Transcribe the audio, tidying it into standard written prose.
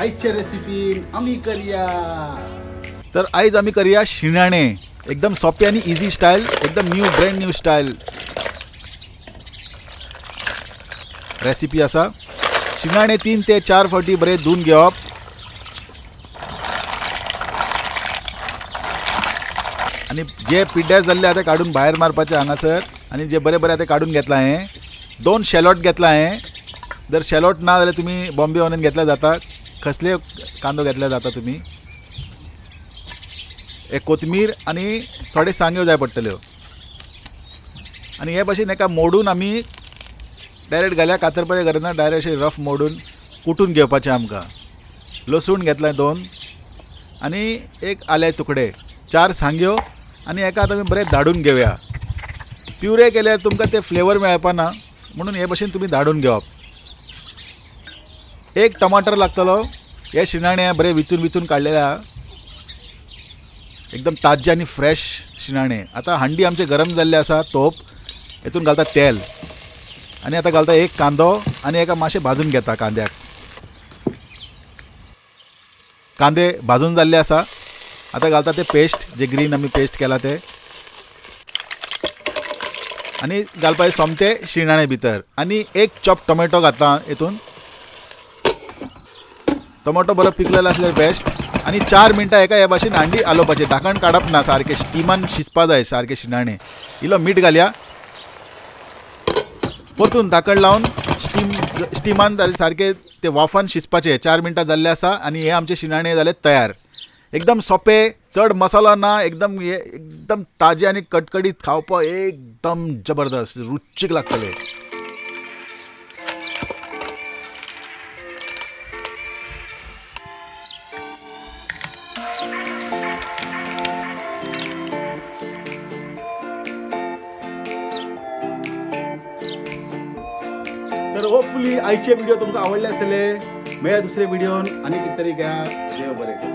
आयचे रेसिपीन आमी करया. तर आयज आमी करया शिणाणे, एकदम सोपे आनी इजी स्टायल, एकदम new brand new style recipe आसा. शिणाणे 3 ते 4 फावटी बरे धुवन घेवप. आनी जे पिड्ड्यार जाल्ले आहा ते काडून भायर मारपाचे हांगासर, आनी जे बरे बरे आहा ते काडून घेतला हांवें. 2 शेलोट घेतला हांवें. जर शेलोट ना जाल्यार तुमी बॉम्बे ऑनियन घेतल्यार जाता, कसले कांदो घेतल्यार जाता तुमी. एक कोथमीर आनी थोडे सांग्यो जाय पडटल्यो. आनी हे भाशेन एका मोडून आमी डायरेक्ट घाल्या, कातरपाचें गरज ना, डायरेक्ट अशें रफ मोडून कुटून घेवपाचें आमकां. लसूण घेतलां 2 आनी एक आल्या तुकडे, 4 सांग्यो, आनी एका आतां आमी बरें धाडून घेवया. प्युरे केल्यार तुमकां ते फ्लेवर मेळपाना, म्हणून हे भाशेन तुमी धाडून घेवप. 1 टमाटर लागतलो. हे शिणाणे बरे विचून विचून काडलेले आहा, एकदम ताज्जे आनी फ्रेश शिणाणे. आतां हांडी आमचे गरम जाल्ले आसा, तोप हेतून घालता तेल, आनी आतां घालता 1 कांदो आनी एका मातशें भाजून घेता कांद्याक. कांदे भाजून जाल्ले आसा, आतां घालता ते पेस्ट, जे ग्रीन आमी पेस्ट केला ते, आनी घालपाचे सोमते शिणाणे भितर. आनी 1 चॉप टोमॅटो घातला हेतून. टोमॅटो बरो पिकलेलो आसल्यार बेस्ट. आनी 4 मिनटां एका हे भाशेन हांडी हालोवपाचें, धाकण काडप ना, सारकें स्टिमान शिजपा जाय सारकें शिणाणे. इल्लो मीठ घालया, परतून धाकण लावन स्टिमान सारकें ते वाफान शिजपाचें. 4 मिनटां जाल्लें आसा आनी हे आमचे शिणाणे जाले तयार. एकदम सोंपे, चड मसालो ना, एकदम हे एकदम ताजे आनी कटकडीत खावपाक एकदम जबरदस्त रुचीक लागतले. तर होपफुली आयचे व्हिडिओ तुमकां आवडले आसतले. मेळया दुसरे व्हिडियोन आनी कितें तरी घ्या. देव बरें करूं.